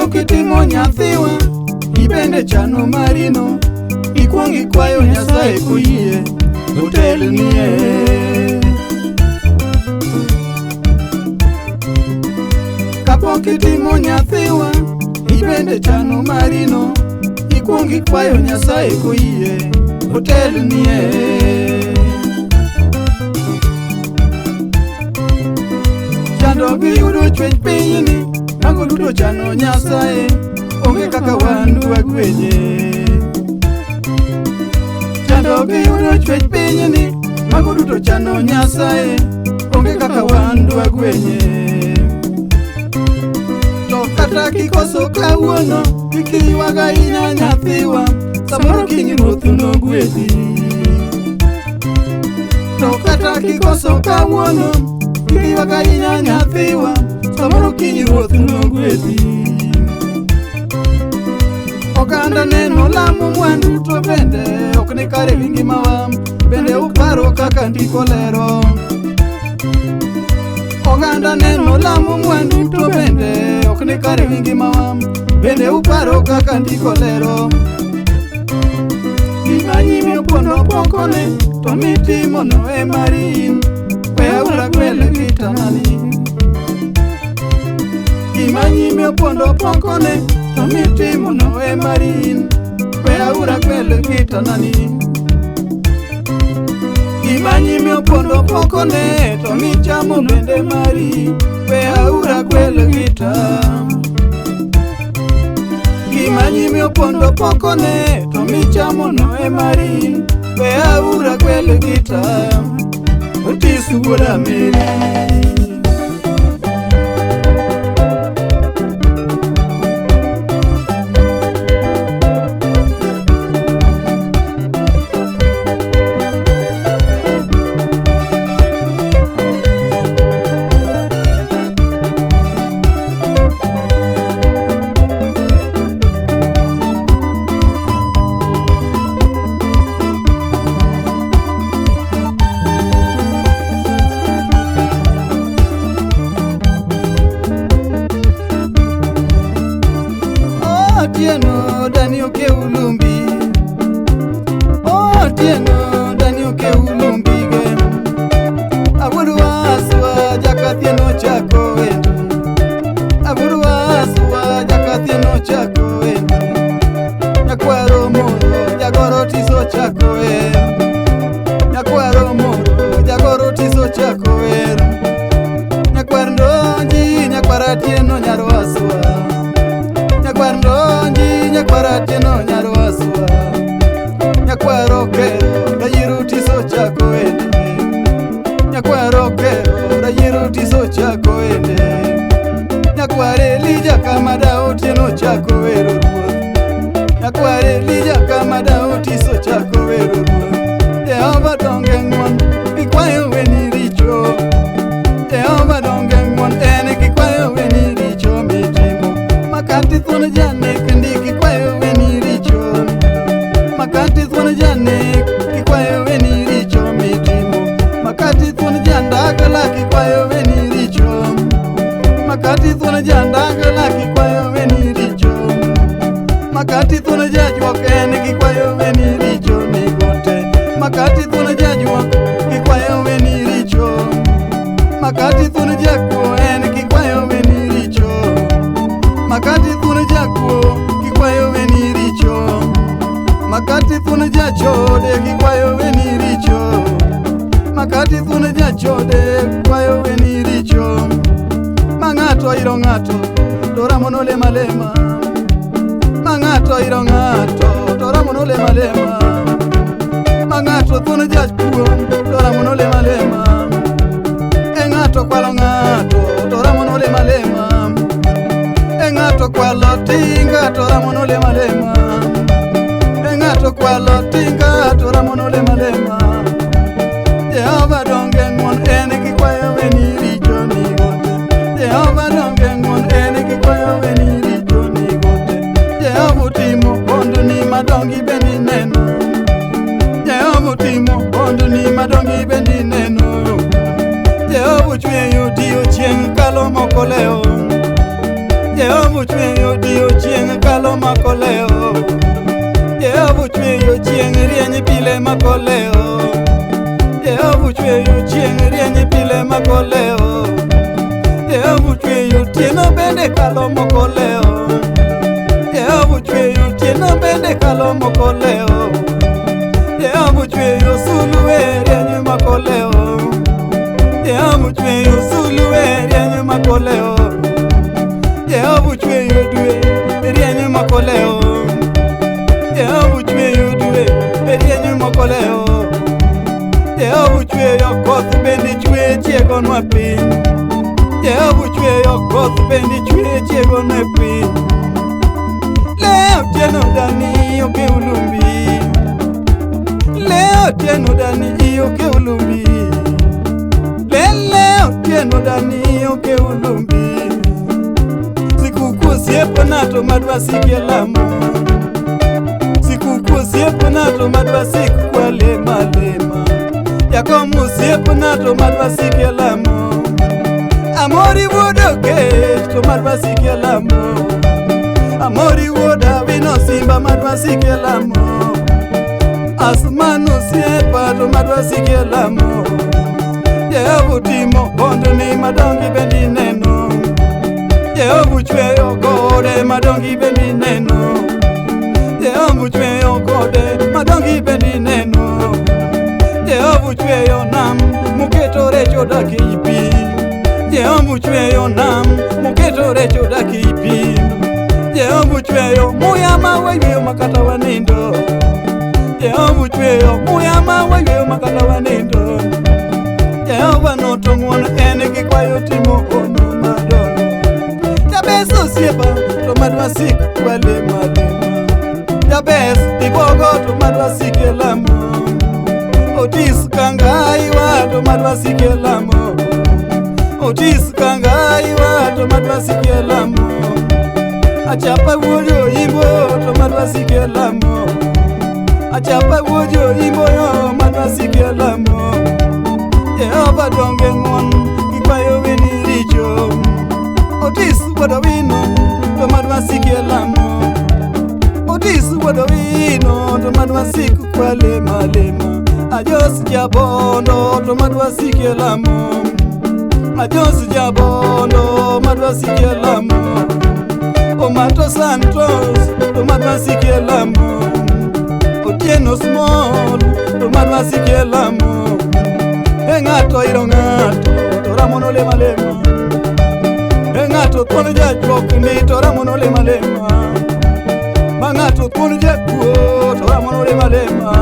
Kapok itimo nyathiwa, ibende chano marino, ikuong ikwayo Nyasaye koyie otelnie. Kapok itimo nyathiwa, ibende chano marino, ikuong ikwayo Nyasaye koyie otelnie. Chandruok giyudo chwech pinyni, mago duto chano Nyasaye, onge kaka wan dwagwenye. Chandruok giyudo chwech pinyni, mago duto chano Nyasaye, onge kaka wan dwagwenye. To kata kikoso kawuono, kik iywag ahinya nyathiwa, samoro kiny Ruoth nogwedhi. To kata kikoso kawuono, kik iywag ahinya nyathiwa, samoro kiny Ruoth nogwedhi. Oganda neno lamo mwandu to bende ok ni kare gi ngimawa, bende uparo kaka ndiko lero. Oganda neno lamo mwandu to bende ok ni kare gi ngimawa, bende uparo kaka ndiko lero. Gima nyime opondo pokone, to mitimo no ema in, we aura gwel gi tanani. Gima nyime opondo pokone, to mitimo no ema in, we aura gwel gi tanani. Gima nyime opondo pokone, to michamo bende mari, we aura gwel gi tam. Gima nyime opondo pokone, to michamo no ema in, we aura gwel gi tam. Otis wuod Ameri. Otieno Dani Okeulumbi, Otieno Dani Okeulumbi ge, Awuod Waswa Jakathieno chako wendo, Awuod Waswa Jakathieno chako wendo, Nyakwaro moro jagoro tiso chako wero, Nyakwaro moro jagoro tiso chako wero, Nyakwar Ndonji nyakwar Atieno nyar Waswa, Nyakwar Ndonji nyakwar Atieno nyar Waswa, Nyakwar Okero rayiero tiso chako wende, Nyakwar Okero rayiero tiso chako wende, Nyakwar Elija Kamada Otieno chako wero ruoth, Nyakwar Elija Kamada Otiso chako wero ruoth. Jehova donge ng'won, kikwayo weni richo, Jehova donge ng'won, en kikwayo weni richo mitimo. Makati thuon janek ndi kikwayo weni richo, Makati thuon janek kikwayo weni richo mitimo, Makati thuon jandagla kikwayo weni richo, Makati thuon jandagla kikwayo weni richo, Makati thuon jajuok en kikwayo weni richo nigote, Makati thuon jajuok kikwayo weni richo, Makati thuon jakuo en kikwayo weni richo, Makati thuon jakuo kikwayo weni richo, Makati thuon jachode kikwayo weni richo, Makati thuon jachode kikwayo weni richo. Ma ng'ato iro ng'ato to ramo nolema lema, Ma ng'ato iro ng'ato to ramo nolema lema, Ma ng'ato thuon jakuo to ramo nolema lema, E ng'ato kwalo ng'ato to ramo nolema lema, E ng'ato kwalo tinga to ramo nolema lema, E ng'ato kwalo tinga to ramo nolema lema. Jehova donge ng'won, en kikwayo weni richo nigote, Jehova donge ng'won, en kikwayo weni richo nigote. Jehova otimo hondni madongo bende ineno, Jehova otimo hondni madongo bende ineno. Jehova ochweyo odiechieng' kalo moko lewo, Jehova ochweyo odiechieng' kalo makoleo. Jehova ochweyo chieng' rieny pile makoleo. Jehova ochweyo chieng' rieny pile makoleo. Jehova ochweyo otieno bende kalo mokoleo. Jehova ochweyo otieno bende kalo mokoleo. Jehova ochweyo sulwe rieny makoleo. Jehova ochweyo sulwe rieny makoleo. Jehova ochweyo dwe rieny makoleo. Jehova ochweyo dwe rieny makoleo. Jehova ochweyo koth bende chwe chiegonwa piny. Jehova ochweyo koth bende chwe chiegonwa piny. Leo otieno dani oke ulumbi. Leo otieno dani oke ulumbi. Lele otieno dani oke ulumbi. Sikukuu osiepna to madwasik e lamo. Sikukuu osiepna to madwasik kwalema lema. Jakom osiepna to madwasik e lamo. Amori wuod Okech to madwasik e lamo. Amori wuod Awino Simba madwasik e lamo. Asman osiepa to madwasik e lamo. Jehova otimo hondni madongi bende ineno. Jehova ochweyo gode madongi bende ineno. Jehova ochweyo gode madongi bende ineno. Jehova ochweyo nam moketo rech odak ei pi. Jehova ochweyo nam moketo rech odak ei pi. Jehova ochweyo muya ma wayweyo makata wanindo. Jehova ochweyo muya ma wayweyo makata wanindo. Jehova noto ng'uono en gi kwayo timo hono madongo. Jabes osiepa to madwasik kwalema lema. Jabes dibogo to madwasik e lamo. Otis kangaiwa to madwasik e lamo. Otis kangaiwa to madwasik e lamo. Achapa wuod Oimbo to madwasik e lamo. Achapa wuod Oimbo yo madwasik e lamo. Jehova donge ng'won gikwayo weni richo. Otis wuod Owino to madwasik e lamo. Otis wuod Owino to madwasik kwalema lema. Ajos jabondo to madwasik e lamo. Ajos jabondo madwasik e lamo. Omato Santos to madwasik e lamo. Otieno Small to madwasik e lamo. E ng'ato iro ng'ato to ramono lema lema. E ng'ato thuon jajuok ndi to ramono lema lema. Ma ng'ato thuon jakuo to ramono lema lema.